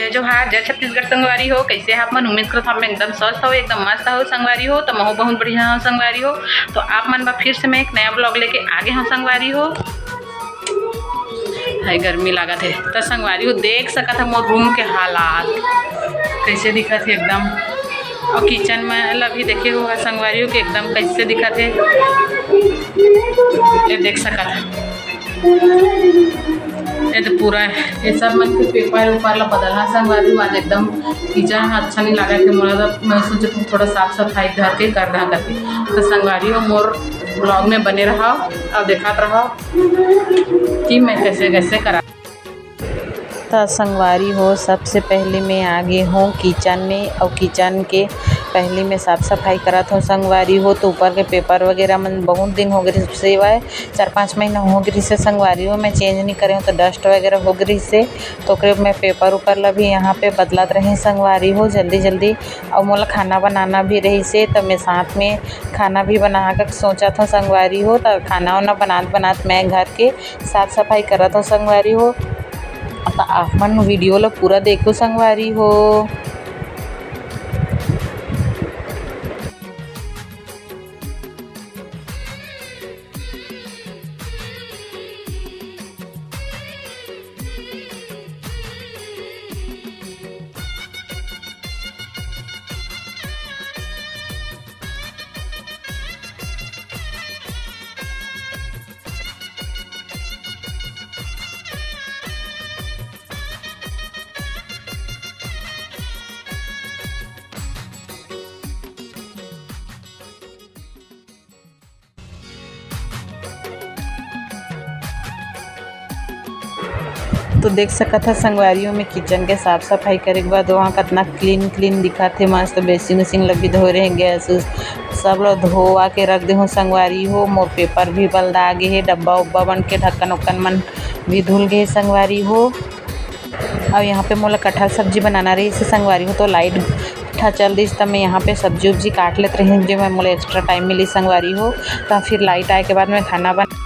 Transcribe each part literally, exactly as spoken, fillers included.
जय जोहार, जय छत्तीसगढ़ संगवारी हो। कैसे आप मन? उम्मीद करत हव आप मन एकदम स्वस्थ हो, एकदम मस्त हो संगवारी हो। तो महू बहुत बढ़िया हो संगवारी हो। तो आप मन बर फिर से मैं एक नया vlog लेके आगे हूँ संगवारी हो। हाय, गर्मी लागत हे। तो संगवारी हो, देख सकत ह मोर रूम के हालात कैसे दिखत हे एकदम। और किचन में ला भी देखे हो संगवारी हो कि एकदम कैसे दिखत हे, ये देख सकत ह। ये तो पूरा, ये सब मन के पेपर उपर ला बदलना संगवारी हो। आज एकदम किचन ह अच्छा नहीं लागत हे मोला, तो मैं सोचे तुम थोड़ा साफ सफाई घर के कर रहा करके। तो संगवारी हो, मोर vlog में बने रहा और देखत रहा कि मैं कैसे कैसे करा। त संगवारी हो, सबसे पहले मैं आ गे हों किचन में, अउ किचन के पहले मैं साफ सफाई करत हों संगवारी हो। तो ऊपर के पेपर वगैरह मन बहुत दिन हो गे रिहिस, चार पाँच महीना हो गे रिहिस हे संगवारी हो, मैं चेंज नहीं करे हों, तो डस्ट वगैरह हो गे रिहिस हे, तो ओकरे मैं पेपर उपर ला भी यहाँ पे बदलत रहे संगवारी हो जल्दी जल्दी। अउ मोला खाना बनाना भी रहिस हे, त मैं साथ में खाना भी बना के सोचत हों संगवारी हो। त खाना वाना बनात बनात मैं घर के साफ सफाई करत हों संगवारी हो। त आप मन वीडियो ला पूरा देखो संगवारी हो। तो देख सकत ह संगवारी हो, मैं किचन के साफ सफाई करे के बाद वहाँ कतना क्लीन क्लीन दिखत हे, मस्त बेसिन उसिन ल भी धोए रहे, गैस उस सब ल धोवा के रख दे हों संगवारी हो। मोर पेपर भी बलदा गे हे, डब्बा उब्बा मन के ढक्कन उक्कन मन भी धुल गे हे संगवारी हो। अउ यहाँ पे मोला कटहल सब्जी बनाना रहिस हे संगवारी हो, तो लाइट ठा चल दिस, त मैं यहाँ पे सब्जी उब्जी काट लेत रही, जे मैं मोला एक्स्ट्रा टाइम मिली संगवारी हो। त फिर लाइट आए के बाद मैं खाना बना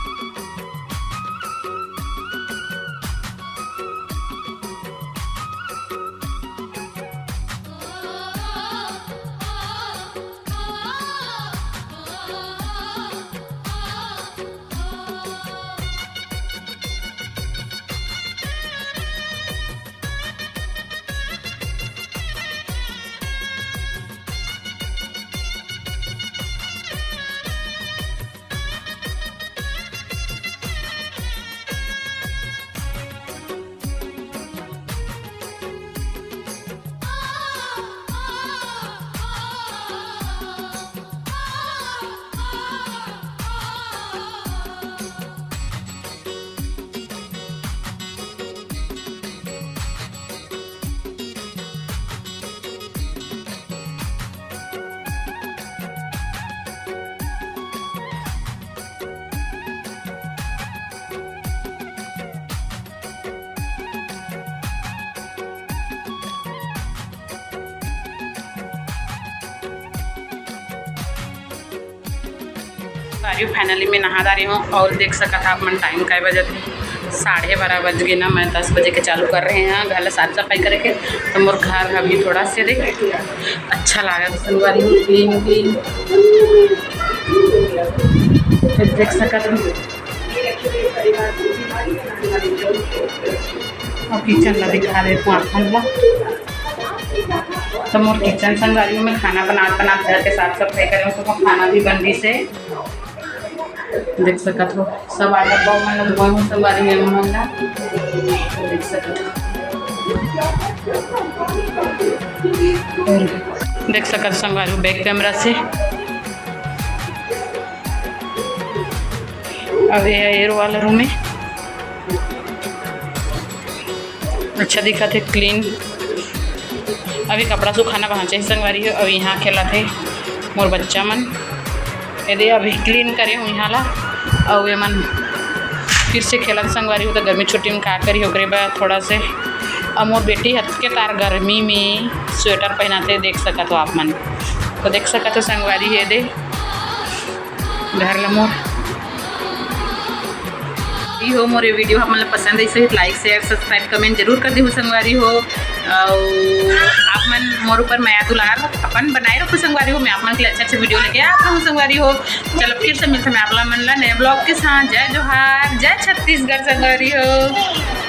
आ रही हूँ, finally मैं नहा दा रही हूँ और देख सकत हा आप मन टाइम काय बजत हे, साढ़े बारह बज गे ना। मैं दस बजे के चालू कर रहे हैं घर ला साफ सफाई करे के, तो मोर घर अभी थोड़ा से देख अच्छा लागत हे, संगवारी हो, क्लीन क्लीन। फिर देख सकत हो, अब किचन ला दिखा देत हूँ आप मन ला। तो मोर किचन संगवारी हो, मैं खाना बनात बनात घर के साफ सफाई करे हूँ, तो खाना भी बन रही से देख सकत हो। सब आटा पाव मन ला धोए हूँ संगवारी हो, मन ला देख सकत हो। देख सकत संगवारी हो, बैक कैमरा से। अब ये एरो वाला रूम है, अच्छा दिखत हे, क्लीन। अभी कपड़ा सुखाना बाँचे हे संगवारी हो। अभी यहाँ खेलत हे मोर बच्चा मन। ये दे अभी क्लीन करे हूँ यहाँ ला। अउ ये मन फिर से खेलत संगवारी हो, तो गर्मी छुट्टी में का करी, ओकरे बाद थोड़ा से। अउ मोर बेटी हतके तार गर्मी में स्वेटर पहनाते, देख सकत हो आप मन। तो देख सकत हो संगवारी, ये दे घर ला मोर। हो मोर ये video आप मन ला पसंद आइस होही त like, share, subscribe, comment जरूर कर देहू संगवारी हो। अउ आप मन मोर ऊपर मया दुलार अपन बनाए रखो संगवारी हो। मैं आप मन के लिए अच्छा अच्छा video लेके आत रहूं संगवारी हो। चलो फिर से मिलते मैं आप मन ला नए vlog के साथ। जय जोहार, जय छत्तीसगढ़ संगवारी हो।